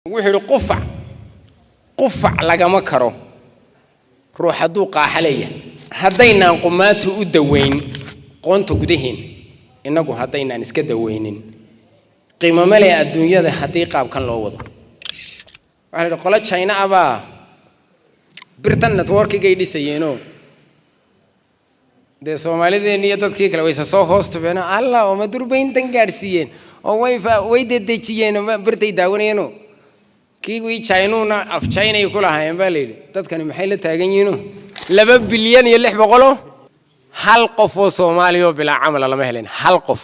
Wuxuu yidhi, "Qufac qufac lagama karo ruux hadduu qaaxa leeyahay." Haddaynaan qumaatu u daweyn qoonta gudaheena innagu, haddaynaan iska daweynin, qiimo male adduunyada haddii qaabkan loo wado. Waxaa la yidhi qolo China ah baa birtan networkigay dhisayeenoo dee Soomaalideenni iyo dadkii kale wayse soo hoos tubeenoo alla oo ma durbayntan gaadhsiiyeen oo way dedejiyeen oo birtay daawanayeenoo kiigii Chinuuna af Chinay ku lahaayeen baa la yidhi, "Dadkani maxay la taagan yihiinoo 2 bilyan iyo 600?" Hal qof oo Soomaaliya oo bilaa camala lama helin. Hal qof,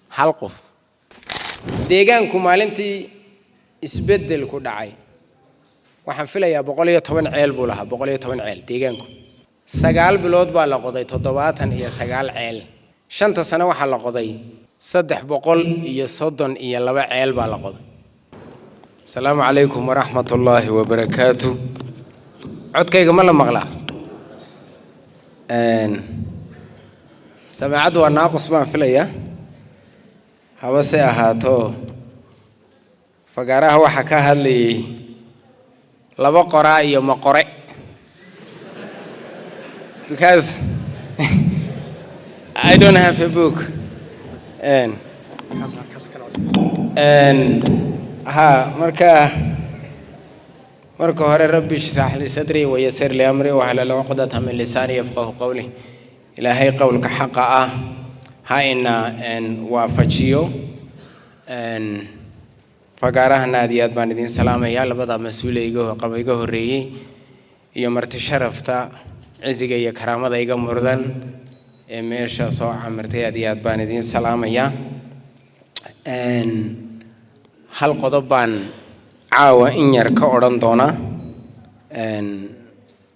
hal qof. Deegaanku maalintii isbeddelku dhacay, waxaan filayaa 110 ceel buu lahaa, 110 ceel deegaanku. 9 bilood baa la qoday 79 ceel. 5-ta sano waxaa la qoday 332 ceel baa la qoday. Asalaamu calaykum waraxmat ullaahi wabarakaatu. Codkayga ma la maqlaa? Samaacaddu waa naaqus baan filayaa. Habase ahaato, fagaaraha waxaa ka hadlayay laba qoraa iyo maqore, because I don't have a book. Ha, marka hore, rabbi ishrax li sadri wayasir li amri wahlul uqdata min lisaani yafqahu qawli. Ilaahay qowlka xaqa ah ha ina waafajiyo. Fagaarahana aad iyo aad baan idin salaamayaa, labada mas-uule iga qaba iga horreeyey iyo marti sharafta cisiga iyo karaamada iga murdan ee meesha soo camirtay, aad iyo aad baan idin salaamayaa. Hal qodob baan caawa in yar ka odhan doonaa: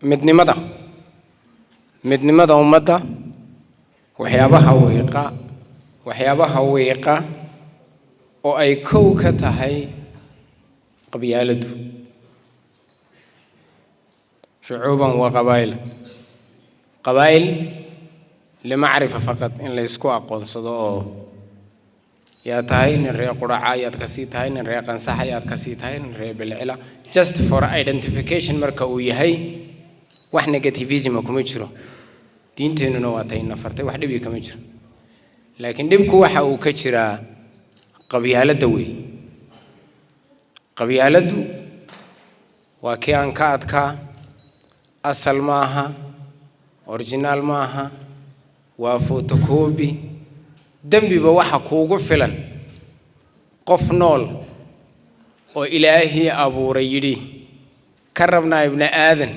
midnimada, midnimada ummadda. Waxyaabaha wiiqa oo ay kow ka tahay qabyaaladu, shucuuban wa qabaa'il, qabaa'il limacrifa faqad, in laysku aqoonsado oo yaa tahay nin reer Quraca, yaad kasii tahay nin reer Qansaxa, yaad kasii tahay nin reer Bilcila, just for identification marka uu yahay, wax negativism kuma jiro. Diinteennuna waa tay nafartay, wax dhibi kama jiro. Laakiin dhibku waxa uu ka jiraa qabyaaladda weey. Qabyaaladdu waa kii aan ka adkaa, asal maaha, original maaha, waa photocopy. Dembiba waxa kuugu filan qof nool oo Ilaahii abuuray yidhi ka rabnaa ibni aadan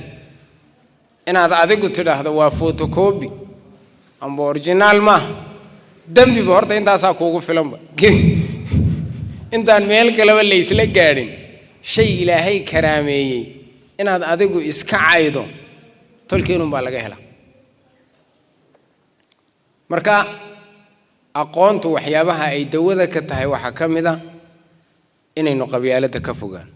inaad adigu tidhaahdo waa photocopy amba original maaha. Dembiba horta intaasaa kuugu filanba, intaan meel kaleba laysla gaadhin. Shay Ilaahay karaameeyey inaad adigu iska caydo, tolkeenun baa laga helaa. Marka aqoontu waxyaabaha ay dawada ka tahay waxaa ka mid a inaynu qabyaaladda ka fogaan.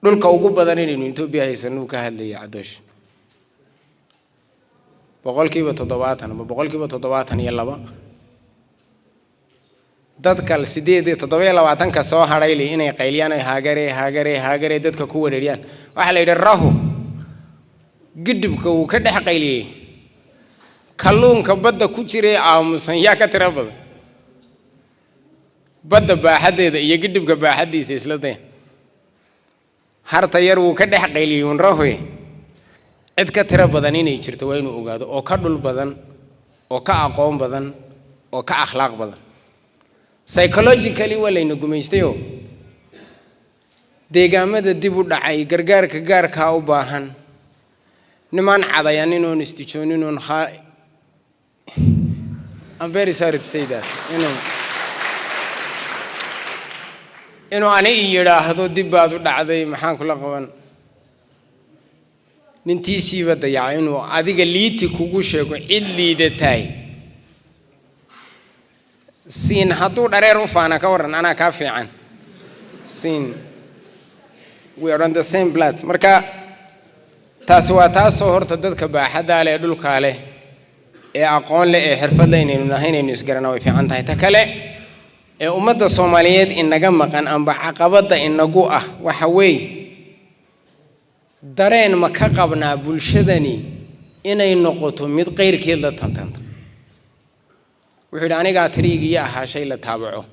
Dhulka ugu badan inaynu Etoobiya haysanuu ka hadlayay Cadoosh, 70% ama 72%. Dadka sideed iyo toddoba iyo labaatanka soo hadhayli inay qayliyaan ay haagare haagare haagare dadka ku wareeriyaan. Waxaa la yidhi rahu gidhibka wuu ka dhex qayliyey, kalluunka badda ku jiray aamusan yaa ka tiro badan? Badda baaxaddeeda iyo gidhibka baaxaddiisa isla daya. Harta yar wuu ka dhex qayliyey un rahoy. Cid ka tiro badan inay jirto waa inuu ogaado, oo ka dhul badan, oo ka aqoon badan, oo ka akhlaaq badan. Psychologically waa layna gumaystayoo deegaamada dib u dhacay gargaarka gaarkaa u baahan, nimaan cadayanin oon istijoonin oon khaa. I'm very sorry to say that, inuu ani i yidhaahdo dib baad u dhacday, maxaan kula qaban? Nintiisiiba dayacay inuu adiga liiti kugu sheego, cid liidataay. Siin hadduu dhareer u faana, ka warran? Anaa kaa fiican siin, we are on the same plat. Marka taasi waa taasoo horta dadka baaxaddaa leh ee dhulkaa leh ee aqoon leh ee xirfad leh inaynu nahay, inaynu isgarana way fiican tahay. Ta kale Ee ummadda Soomaaliyeed inaga maqan amba caqabadda inagu ah waxa weeye: dareen ma ka qabnaa bulshadani inay noqoto mid qeyrkeed la tantanta? Wuxuu yidhi: "Anigaa tiriigiyo ahaa shay la taabaco,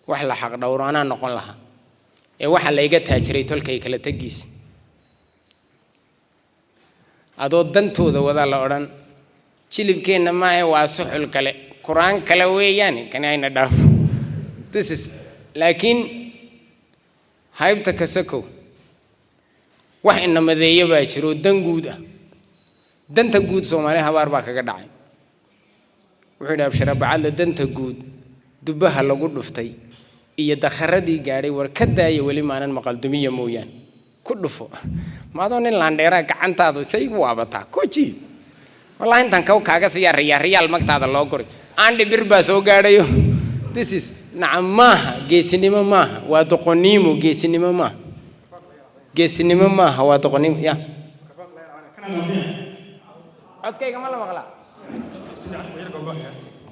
wax la xaq dhowro anaa noqon lahaa, ee waxa layga taajiray tolkay kala tegiisa." Adoo dantooda wadaa la odhan: "Jilibkeenna maahe, waa suxul kale, qur-aan kale weeyaan, kani ayna dhaafo." This is laakiin haybta kasakow, wax ina madeeyo baa jiro, dan guud ah. Danta guud Soomaali habaar baa kaga dhacay. Wuxuu yidhi Abshira Bacadle: "Danta guud dubbaha lagu dhuftay iyo dakharadii gaadhay, war ka daaya, weli maanan maqal dumiya mooyaan ku dhufo." Maadoo nin laandheeraa gacantaadu say igu waabataa koji. Wallahi intaan kaw kaaga siiyaa riyaal riyaal magtaada loo goray, aandhi bir baa soo gaadhayo. This is nacam, maaha geesinimo, maaha, waa doqonnimo. Geesinimo maaha, geesinimo maaha, waa doqonnimo. Ya codkayga ma la maqlaa?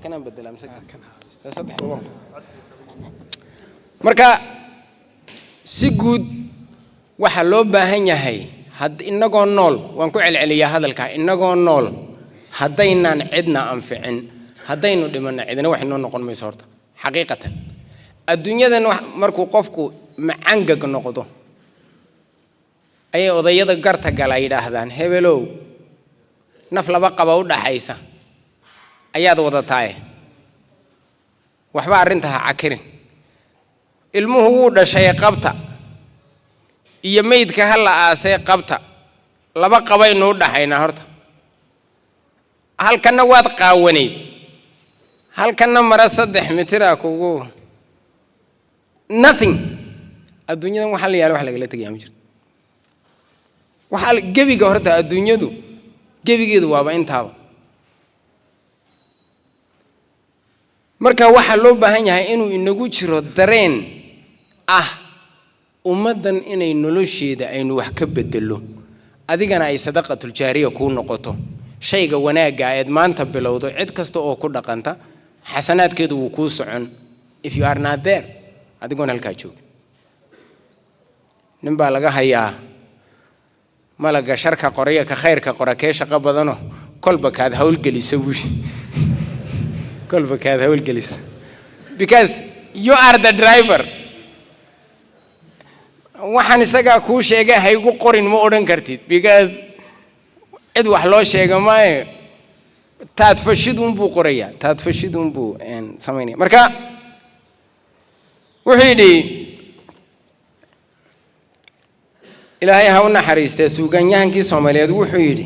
Kanaan bedelaa mise kan? Saddex. Marka si guud waxaa loo baahan yahay had innagoo nool, waan ku celceliyaa hadalka, innagoo nool haddaynaan cidna anficin, haddaynu dhimanno cidna wax inoo noqon mayso. Horta xaqiiqatan adduunyadan markuu qofku macangag noqdo ayay odayada garta gala yidhaahdaan: "Hebelow, naf laba qaba u dhaxaysa ayaad wadataaye, waxba arrinta ha cakirin. Ilmuhu wuu dhashay qabta, iyo meydka ha la aasay qabta, laba qabaynu u dhaxaynaa. Horta halkanna waad qaawanayd, halkanna mara 3 mitira kugu." Nothing. Adduunyadan waxaa la yaala wax lagala tegayaa ma jirto. Waxaa gebiga horta adduunyadu gebigeedu waaba intaaba. Marka waxaa loo baahan yahay inuu inagu jiro dareen ah ummaddan inay nolosheeda aynu wax ka bedelo, adigana ay sadaqatuljaariya kuu noqoto. Shayga wanaagga eed maanta bilowdo, cid kasta oo ku dhaqanta xasanaadkeedu wuu kuu socon if you are not there, adigoon halkaa joogin. Nin baa laga hayaa malaga sharka qoraya ka khayrka qora kee shaqo badano. "Kolba kaad hawlgelisa," buushi, "kolba kaad hawlgelisa," because you are the driver. Waxaan isagaa kuu sheegay haygu qorin ma odhan kartid, because cid wax loo sheega maayo. Taadfashidunbuu qorayaa, taadfashidunbuu samaynaya. Marka wuxuu yidhi, Ilaahay ha u naxariistee, suugaanyahankii Soomaaliyeed, wuxuu yidhi: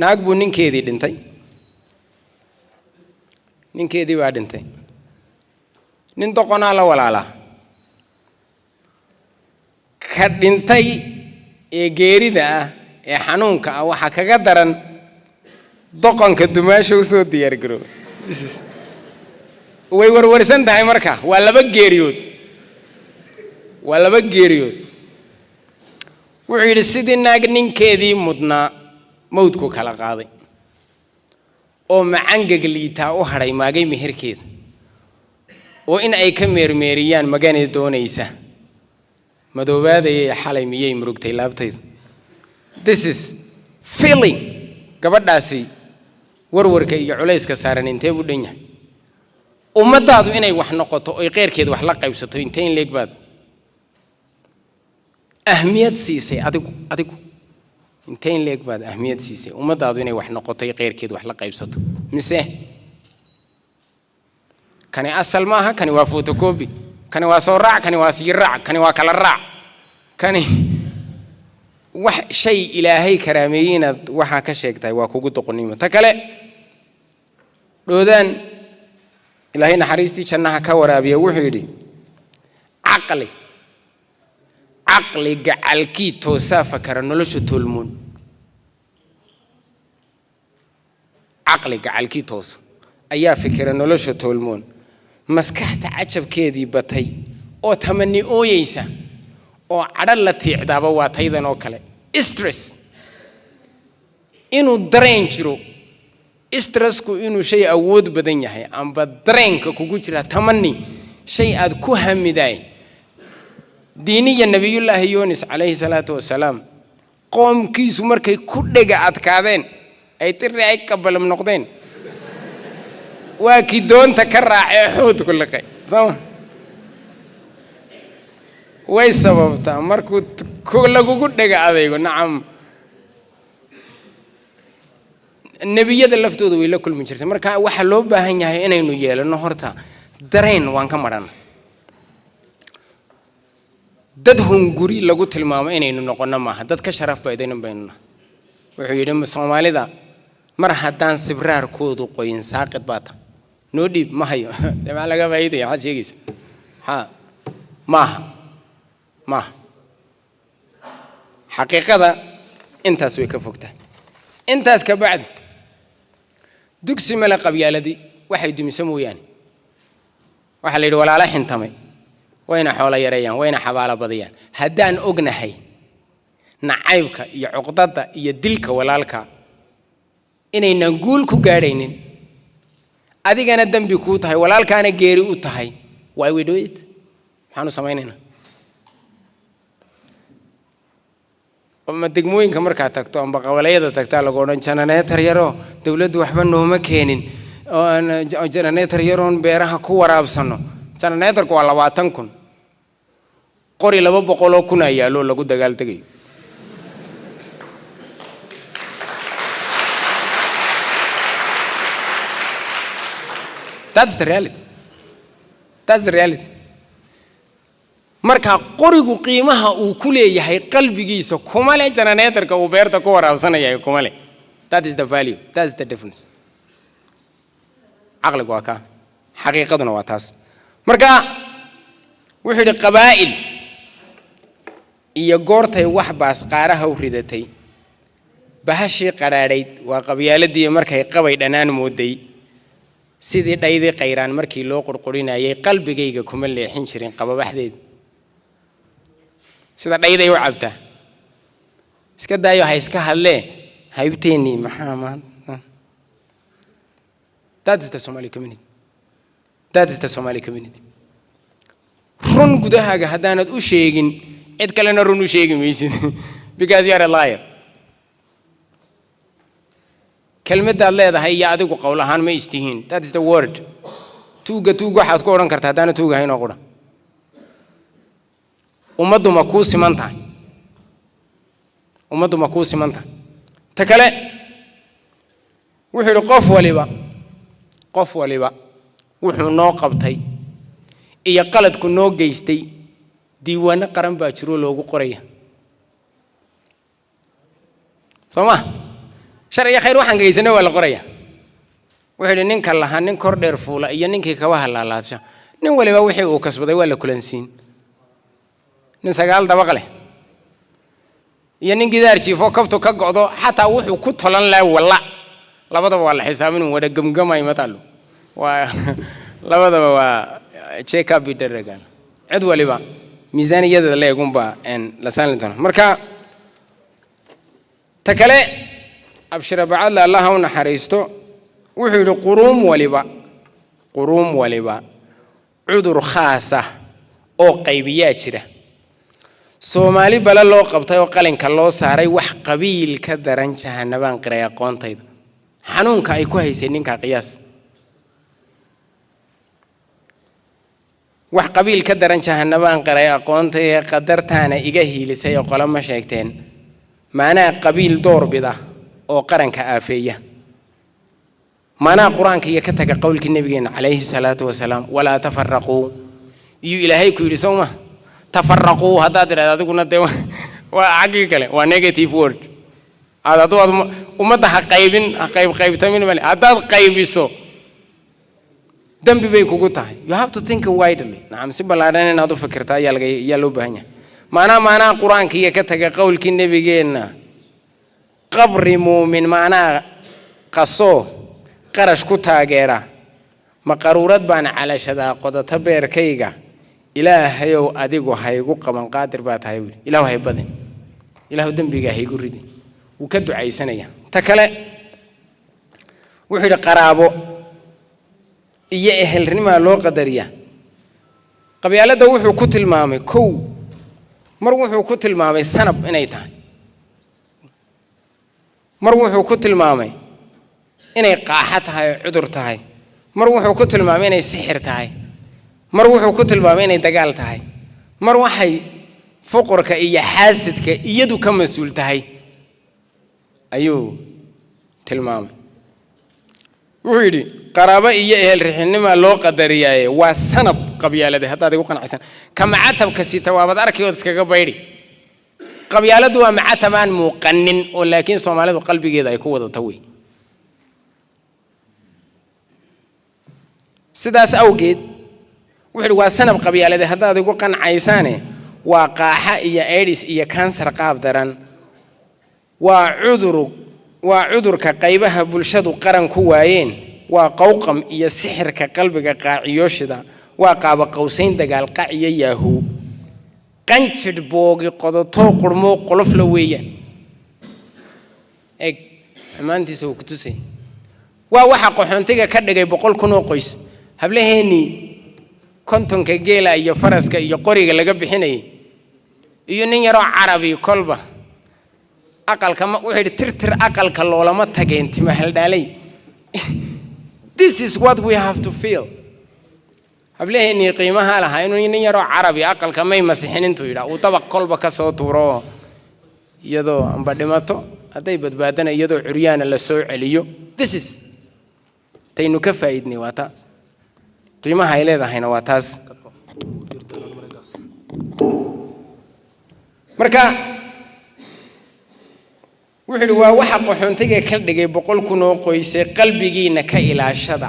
naag buu ninkeedii dhintay, ninkeedii baa dhintay, nin doqonaa la walaalaa. Ka dhintay ee geerida ah ee xanuunka ah waxaa kaga daran doqonka dumaasha usoo diyaargarooba. Way warwarsan tahay. Marka waa laba geeriyood, waa laba geeriyood. Wuxuu yidhi: "Sidii naag ninkeedii mudnaa mawdku kala qaaday oo macangag liitaa u hadhay maagay meherkeeda, oo in ay ka meermeeriyaan magani doonaysa, madoobaadayay xalay miyay murugtay laabtaydu." This is feeling. Gabadhaasi warwarka iyo culayska saaran intee buu dhan yahay? Ummaddaadu inay wax noqoto oy qeyrkeed wax la qaybsato, intee in leeg baad ahmiyad siisay adigu? Adigu intee in leeg baad ahmiyad siisay ummaddaadu inay wax noqoto oy qeyrkeed wax la qaybsato? Mise kani asal maaha, kani waa photocopy, kani waa soo raac, kani waa sii raac, kani waa kala raac, kani wax shay Ilaahay karaameeyey inaad waxaa ka sheegtahay waa kugu doqonnimo. Ta kale, Dhoodaan, Ilaahay naxariistii jannaha ka waraabiya, wuxuu yidhi: "Caqli, caqli gacalkii toosaa fakara nolosha toolmoon." Caqli gacalkii tooso ayaa fikira nolosha toolmoon. Maskaxta cajabkeedii batay oo tamani ooyeysa oo cadho la tiicdaaba waa taydan oo kale. Stress inuu dareen jiro, Stressku inuu shay awood badan yahay amba dareenka kugu jira, tamani shay aad ku hamidaay. Diiniya, Nabiyullaahi Yunis calayhi salaatu wasalaam, qoomkiisu markay ku dhega adkaadeen, ay tiri ay kabalam noqdeen, waa kii doonta ka raacee xuudku liqay, sooma? Way sababtaa markuu ku lagugu dhega adaygo. Nacam, nebiyada laftooda way la kulmi jirtay. Marka waxaa loo baahan yahay inaynu yeelano horta dareen waan ka marana dad hunguri lagu tilmaamo inaynu noqono maaha, dad ka sharaf baydanin baynu nahay. Wuxuu yidhi Soomaalida mar haddaan sibraarkoodu qoyin, saaqid baa ta noo dhiib ma hayo. Dee maxaa laga faa'iidaya? Maxaad sheegaysa? Ha maaha, maaha. Xaqiiqada intaas way ka fogtahay. Intaas ka bacdi, dugsi male qabyaaladii waxay dumiso mooyaane. Waxaa la yidhi walaalo xintamay wayna xoolo yareeyaan, wayna xabaalo badiyaan. Haddaan ognahay nacaybka iyo cuqdada iyo dilka walaalka inaynan guul ku gaadhaynin, adigana dembi kuu tahay, walaalkaana geeri u tahay, why we do it? Maxaanu samaynaynaa? Ama degmooyinka markaad tagto amba qabalayada tagtaa, lagu odhan jananeetar yaroo dowladdu waxba nooma keenin oo aan jananeetar yaroon beeraha ku waraabsano. Jananeetarku waa 20,000, qori 200,000 aa yaallo lagu dagaal tegayo. That's the reality, that's the reality. Marka qorigu qiimaha uu ku leeyahay qalbigiisa kuma leh jananeetarka uu beerta ku waraabsanaya kuma leh. That is the value, that is the difference. Caqligu waa kaa, xaqiiqaduna waa taas. Marka wuxuu yidhi qabaa'il iyo goortay wax baas qaaraha u ridatay, bahashii qadhaadhayd waa qabyaaladii, markay qabay dhanaan mooday, sidii dhaydii qayraan markii loo qurqurinayay, qalbigayga kuma leexin jirin qababaxdeedu. Sida dhayday u cabtaa, iska daayo, ha iska hadlee, haybteennii maxaa maanta? That is the Somali community, that is the Somali community. Run gudahaaga haddaanad u sheegin, cid kalena run u sheegi maysid, because you are a liar. Kelmaddaad leedahay iyo adigu qowl ahaan ma istihiin. That is the word. Tuugga tuug waxaad ku odhan kartaa haddaana tuug ahayn oo qudha. Ummaddu ma kuu siman tahay? Ummaddu ma kuu siman tahay? Ta kale wuxuu yidhi qof waliba, qof waliba wuxuu noo qabtay iyo qaladku noo geystay diiwaano qaran baa jiroo loogu qoraya, soo ma? Shar iyo khayr waxaan geysanay waa la qoraya. Wuxuu yidhi ninka lahaa nin kor dheer fuula iyo ninkii kabaha laalaadsha, nin waliba wixii uu kasbaday waa la kulansiin. Nin 9 dabaq leh iyo nin gidaar jiifo kabtu ka go'do, xataa wuxuu ku tolan laha walla, labadaba waa la xisaabin. Wada gemgamay matalo, waa labadaba waa check up idaragan. Cid waliba miisaaniyadada la eegunbaa la saalin doona. Marka ta kale, Abshira Bacadle Allah u naxariisto, wuxuu yidhi quruum waliba, quruum waliba cudur khaas ah oo qaybiyaa jira. Soomaali bale loo qabtay oo qalinka loo saaray, wax qabiil ka daran jahanabaan qiray aqoontayda. Xanuunka ay ku haysay ninka qiyaas. Wax qabiil ka daran jahanabaan qiray aqoontay, qadartaana iga hiilisay oo qolo ma sheegteen. Maanaa qabiil doorbida oo qaranka aafeeya, maanaa qur-aanka iyo ka taga qowlkii nabigeena calayhi salaatu wasalaam, walaa tafaraquu iyo Ilaahay ku yidhi, soo ma? Tafaraquu haddaad tidhahda adiguna dee waa xaggii kale, waa negative word. Aad hadduu aad ummadda ha qaybin, ha qayb qaybtamin male. Haddaad qaybiso dembi bay kugu tahay. You have to think widely. Nacam, si ballaadhan inaad u fikirta ayaa laga ayaa loo baahan yahay. Maanaa qur-aanka iyo ka taga qowlkii nabigeenna, qabri muumin maanaa qasoo qarash ku taageera, ma qaruurad baan calashadaa qodata beerkayga. Ilaahayow adigu haygu qaban, qaadir baa tahay buuli. Ilaahu hay badin, Ilaahu dembigaa haygu ridin. Wuu ka ducaysanaya. Ta kale Wuxuu yidhi qaraabo iyo ehelnimaa loo qadariyaa. Qabyaaladda wuxuu ku tilmaamay kow mar, wuxuu ku tilmaamay sanab inay tahay, mar wuxuu ku tilmaamay inay qaaxo tahay oo cudur tahay, mar wuxuu ku tilmaamay inay sixir tahay, mar wuxuu ku tilmaamay inay dagaal tahay, mar waxay fuqurka iyo xaasidka iyadu ka mas-uul tahay ayuu tilmaamay. Wuxuu yidhi qaraabo iyo ehel rixinnimaa loo qadariyaaye, waa sanab qabyaalade. Haddaad igu qanacsan ka macatabka sita waabad arki ood iskaga baydhi. Qabyaaladdu waa macatab aan muuqanin oo laakiin Soomaalidu qalbigeeda ay ku wadato wey. Sidaas awgeed wuxuu yidhi waa sanab qabyaalade haddaad igu qancaysaane, waa qaaxa iyo AIDS iyo kansar qaab daran, waa cudur, waa cudurka qaybaha bulshadu qaran ku waayeen, waa qowqam iyo sixirka qalbiga qaaciyooshida, waa qaaba qowsayn dagaal qac iyo yaahuu, qanjidh boogi qodotoo qurmoo qolofla weeyaan. Eg xumaantiisa uu ku tusay. Waa waxa qaxoontiga ka dhigay 100,000 oo qoys. Hablaheennii 50-ka geela iyo faraska iyo qoriga laga bixinayay iyo nin yaroo Carabi kolba aqalka ma, wuxuu yidhi tirtir aqalka loolama tageen tima haldhaalay. This is what we have to feel. Hablaheennii qiimaha lahaa inuu nin yaroo Carabi aqalka may masixin intuu yidhaa uu dabaq kolba ka soo tuuro, iyadoo amba dhimato, hadday badbaadana iyadoo curyaana la soo celiyo. This is taynu ka faa'iidnay, waa taas. Qiimaha ay leedahayna waa taas. Marka wuxuu yidhi waa waxa qaxoontiga ka dhigay 100,000 oo qoysay. Qalbigiina ka ilaashada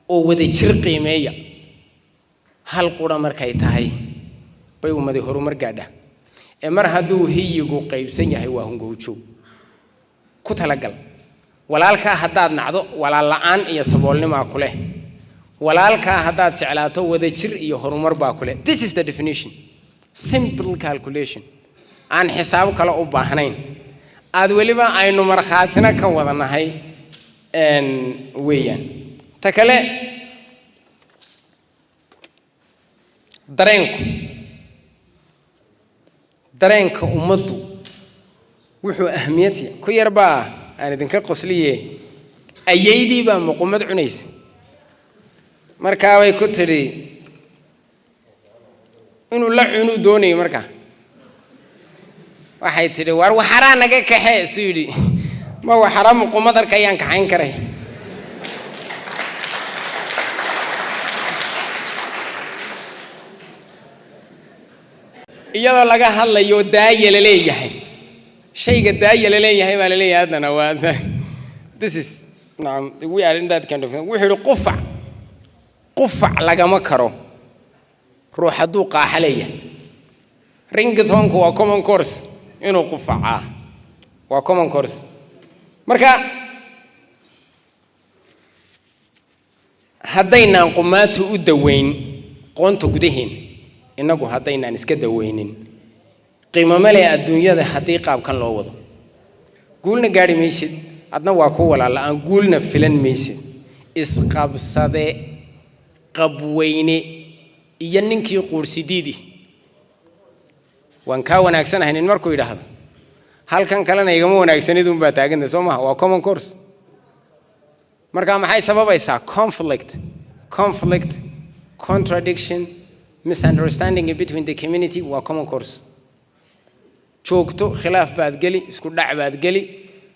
oo wada jir qiimeeya. Hal qura markay tahay bay ummadi horumar gaadha, ee mar hadduu hiyigu qaybsan yahay waa hungowjoog. Ku talagal walaalkaa haddaad nacdo, walaal la'aan iyo saboolnimaa ku leh. Walaalkaa haddaad jeclaato, wada jir iyo horumar baa ku leh. This is the definition, simple calculation aan xisaab kale u baahnayn, aad weliba aynu markhaatina ka wada nahay weeyaan. Ta kale, dareenku, dareenka ummaddu wuxuu ahmiyad siiya ku yar baa aan idinka qosliye. Ayeydii baa muqumad cunaysa, markaa bay ku tidhi inuu la cunuu doonayo. Markaa waxay tidhi war waxaraa naga kaxee. Suu yidhi ma waxara muqumad arkayaan kaxayn karay. Iyadoo laga hadlayo daaya la leeyahay, shayga daaya la leeyahay baa la leeyahay, haddana waa this is, nacam, we are in that kind of. Wuxuu yidhi qufac, qufac lagama karo ruux hadduu qaaxa leeyahay. Ringtonku waa common course, inuu qufacaa waa common course. Marka haddaynaan qumaatu u daweyn qoonta gudaheen innagu, haddaynaan iska daweynin, qiimo male adduunyada. Haddii qaabkan loo wado guulna gaadhi maysid, adna waa ku walaal la'aan, guulna filan maysid. Isqabsade qabweyne iyo ninkii quursidiidi waan kaa wanaagsanahay nin markuu yidhaahdo, halkan kalena igama wanaagsanid unbaa taaganta, soo maha? Waa common course. Marka maxay sababaysaa? Conflict, conflict, contradiction, misunderstanding between the community waa common course. Joogto khilaaf baad geli, isku dhac baad geli,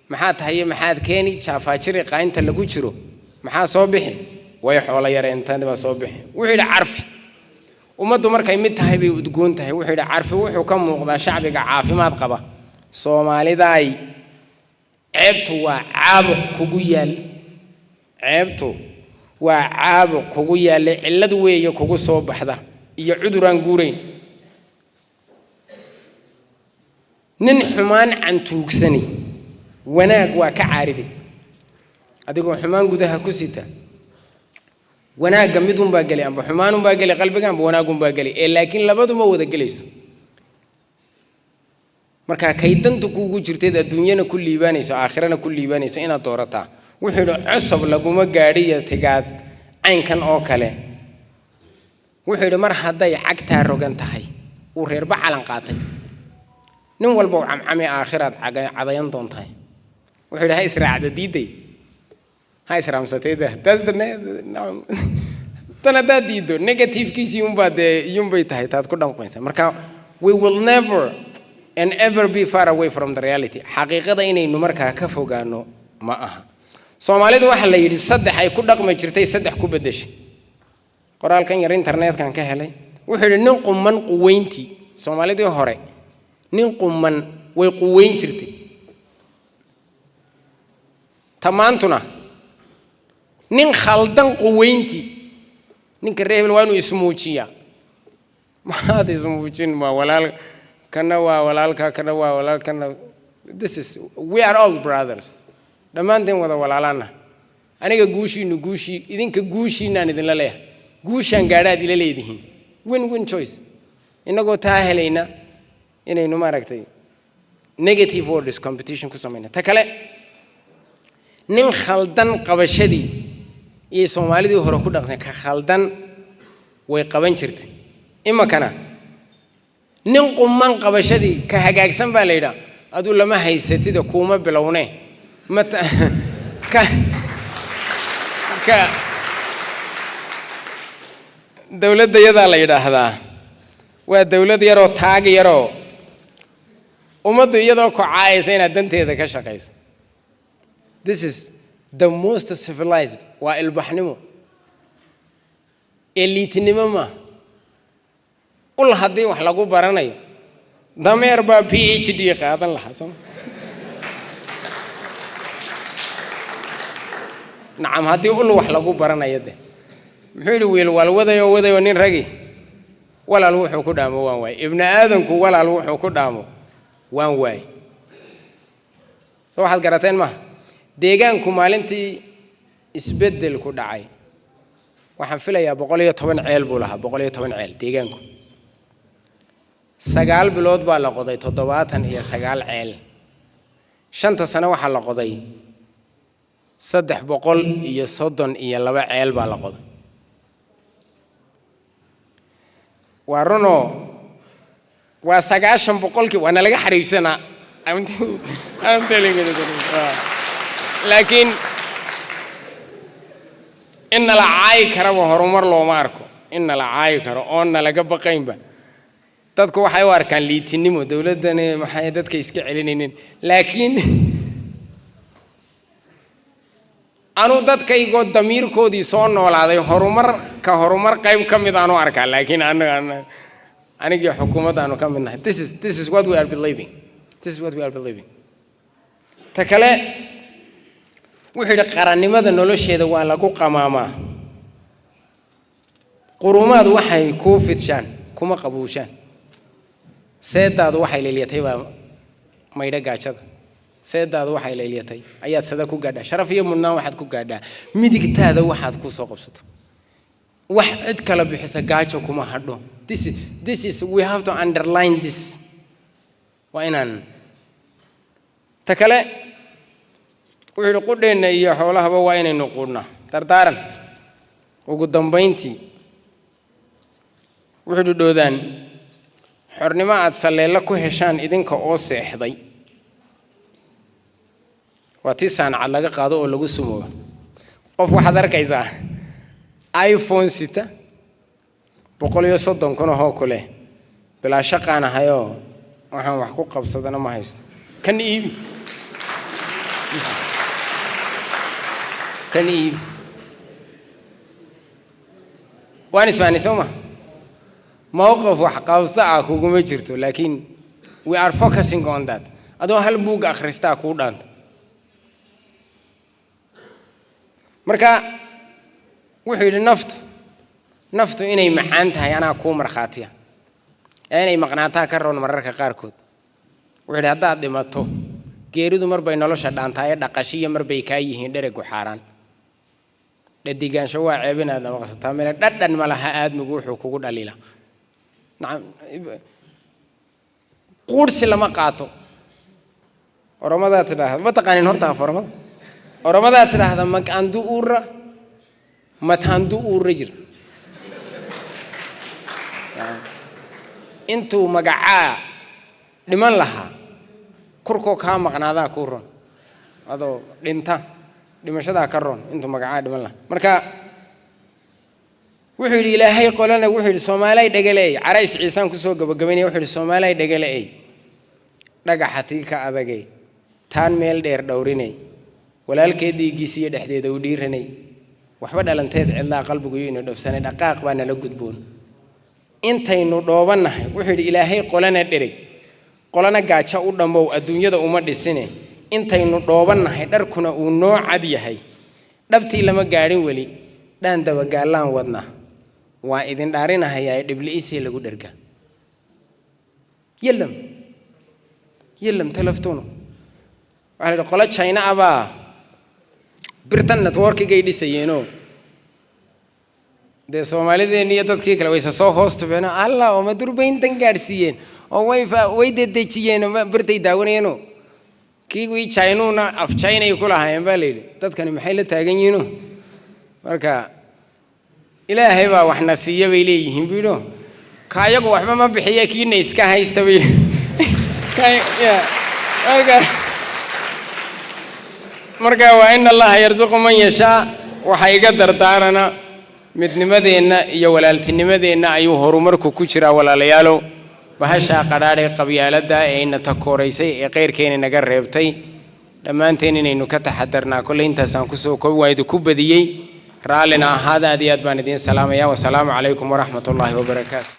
maxaa tahay, maxaad keeni, jaafaajiri qaynta lagu jiro, maxaa soo bixi? Way xoolo yareentan baa soo bixi. Wuxuu yidhi carfi, ummaddu markay mid tahay bay udgoon tahay. Wuxuu yidhi carfi wuxuu ka muuqdaa shacbiga caafimaad qaba. Soomaalidaay, ceebtu waa caabuq kugu yaal, ceebtu waa caabuq kugu yaalla, cillad weeye kugu soo baxda iyo cuduraan guurayn. Nin xumaan cantuugsani wanaag waa ka caariday. Adigoo xumaan gudaha ku sita, wanaagga mid unbaa geli, amba xumaan unbaa geli qalbiga, amba wanaag unbaa geli, ee laakiin labaduma wada gelayso. Marka kay danta kuugu jirteed adduunyana ku liibaanayso, aakhirana ku liibaanayso inaad doorataa Wuxuu yidhi cosob laguma gaadhiyo tigaad caynkan oo kale. Wuxuu yidhi mar hadday cagtaa rogan tahay, uu reerba calan qaatay, nin walba u camcami, aakhiraad cadayan doontahay. Wuxuu yidhi ha israacda diiday, ha israamsatay. That's the tan haddaad diiddo, negativekiisii unbaa dee iyunbay tahay taad ku dhanqaysa. Marka we will never and ever be far away from the reality. Xaqiiqada inaynu markaa ka fogaano ma aha. Soomaalidu waxaa la yidhi saddex ay ku dhaqmi jirtay, saddex ku beddeshay. Qoraalkan yar internetkan ka helay. Wuxuu yidhi nin quman quweyntii. Soomaalidii hore nin quman way quweyn jirtay. Tamaantuna nin khaldan quweyntii. Ninka reer hebel waa inuu ismuujiyaa. Maxaad ismuujin? Waa walaal, kana waa walaalka, kana waa walaal, kana. This is, we are all brothers. Dhammaanteen wada walaalaana. Aniga guushiinu guushii, idinka guushiinaan idinla leeyahay. Guushaan gaadhaad ila leedihiin. Win win choice. Innagoo taa helayna inaynu maaragtay negative words competition ku samayna. Ta kale, nin khaldan qabashadii iyo Soomaalidii hore ku dhaqsay, ka khaldan way qaban jirtay. Iminkana nin quman qabashadii, ka hagaagsan baa la yidhaha aduu lama haysatida, kuuma bilowne mata ka dowladda yadaa la yidhaahdaa waa dowlad yaroo taag yaroo ummaddu iyadoo kocaayaysa inaad danteeda ka shaqayso. This is the most civilized. Waa ilbaxnimo, eliitinimo maaha. Ul haddii wax lagu baranayo, dameer baa PhD qaadan lahaa, sooma? Nacam, haddii ul wax lagu baranayo de. Muxuu yidhi wiil waal wadayoo wadayoo nin ragi walaal wuxuu ku dhaamo waan waay. Ibni aadanku walaal wuxuu ku dhaamo waan waay. Soo waxaad garateen maaha? Deegaanku maalintii isbeddelku dhacay, waxaan filayaa 110 ceel buu lahaa, 110 ceel deegaanku. 9 bilood baa la qoday 79 ceel. 5ta sano waxaa la qoday 332 ceel baa la qoday. Waa runoo, waa 90%. Waa nalaga xariifsanaa. I'm telling you the truth. Laakiin in nala caayi karaba horumar looma arko. In nala caayi karo oon nalaga baqaynba, dadku waxay u arkaan liitinimo. Dowladdani maxay dadka iska celinaynin? Laakiin anuu dadkaygoo damiirkoodii soo noolaaday, horumar ka horumar qayb ka mid aanu arkaa. Laakiin anaga, anigii xukuumadda aanu ka mid nahay, this is what we are believing. This is what we are believing. Ta kale, wuxuu yidhi qarannimada nolosheeda waa lagu qamaamaa. Qurumaad waxay kuu fidshaan kuma qabuushaan. Seedaadu waxay leelyatay baa maydho gaajada. Seedaadu waxay leelyatay ayaad sada ku gaadhaa. Sharaf iyo mudnaan waxaad ku gaadhaa midigtaada waxaad ku soo qabsato. Wax cid kala bixisa gaajo kuma hadho. This is we have to underline this. Waa inaan ta kale, wuxuu yidhi qudheenna iyo xoolahaba waa inaynu quudhnaa. Dardaaran ugu dambayntii, wuxuu yidhi dhoodaan xornimo aad salleello ku heshaan idinka oo seexday, waa tii saanacad laga qaado oo lagu sumoobo. Qof waxaad arkaysaa iPhone sita, 130 kun ahoo kule, bilaa shaqaan ahayoo waxaan wax ku qabsadana ma haysto. Kan iibi, kan iibi. Waan isfahanay, soo ma? Mowqif wax qabso ah kuguma jirto, laakiin we are focusing on that. Adoo hal buug akhristaa kuu dhaanta. Marka wuxuu yidhi naftu inay macaan tahay anaa kuu markhaatiya, ee inay maqnaataa ka roon mararka qaarkood. Wuxuu yidhi haddaad dhimato, geeridu mar bay nolosha dhaantaa, ee dhaqashiyo mar bay kaa yihiin dheregu xaaraan. Dhadigaansho waa ceeb inaad nabaqsataa mele dhadhan ma laha aadmigu wuxuu kugu dhaliila. Nacam, quursi lama qaato. Oromadaa tidhaahda ma taqaanin horta af oromada? Oromadaa tidhaahda "Maqaan du'uurra mataan du'uurra jira." Intuu magacaa dhiman lahaa, kurkoo kaa maqnaadaa kuu ron, adoo dhinta dhimashadaa ka ron intuu magacaa dhiman lahaa. Marka wuxuu yidhi Ilaahay qolana, wuxuu yidhi Soomaalay dhegale-ey, carays Ciisaan kusoo gabagabaynaya. Wuxuu yidhi Soomaalay dhegale-ey, dhagaxa tii ka adagay, taan meel dheer dhowrinay, walaalkeed dhiiggiisiiyo dhexdeeda u dhiiranay, waxba dhalanteed cidlaa qalbiguyo inu dhofsanay, dhaqaaq baa nala gudboon intaynu dhoobannahay. Wuxuu yidhi Ilaahay qolana dhereg, qolana gaajo u dhammow, adduunyada uma dhisine. Intaynu dhoobannahay, dharkuna uu noo cad yahay, dhabtii lama gaadhin weli, dhaan dabagaallaan wadna. Waa idin dhaarinahayaa, dhibli'isee lagu dherga yelam yelam teleftunu. Waxaa la yidhi qolo China ah baa birtan networkigay dhisayeenoo, dee Soomaalideenni iyo dadkii kale wayse soo hoos tubeenoo, alla oo ma durbayntan gaadhsiiyeen oo way dedejiyeen birtay daawanayeenoo, kiigii Chinuuna af Chinay ku lahaayeen baa la yidhi, dadkani maxay la taagan yihiino? Marka Ilaahay baa waxna siiya bay leeyihiin buu yidhi, ka ayagu waxba ma bixiya, kiina iska haysta bay. Marka waa "In Allaha yarsuqu man yashaa." Waxaa iga dardaarana midnimadeenna iyo walaaltinimadeenna ayuu horumarku ku jiraa. Walaalayaalow, bahashaa qadhaadhay qabyaaladda ee ina takooraysay ee qeyrkeena naga reebtay, dhammaanteen inaynu ka taxadarnaa. Kolley intaasaan kusoo koobi, waa idinku badiyey, raallina ahaada. Aad iyo aad baan idiin salaamaya. Wasalaamu calaykum waraxmat ullaahi wabarakaatu.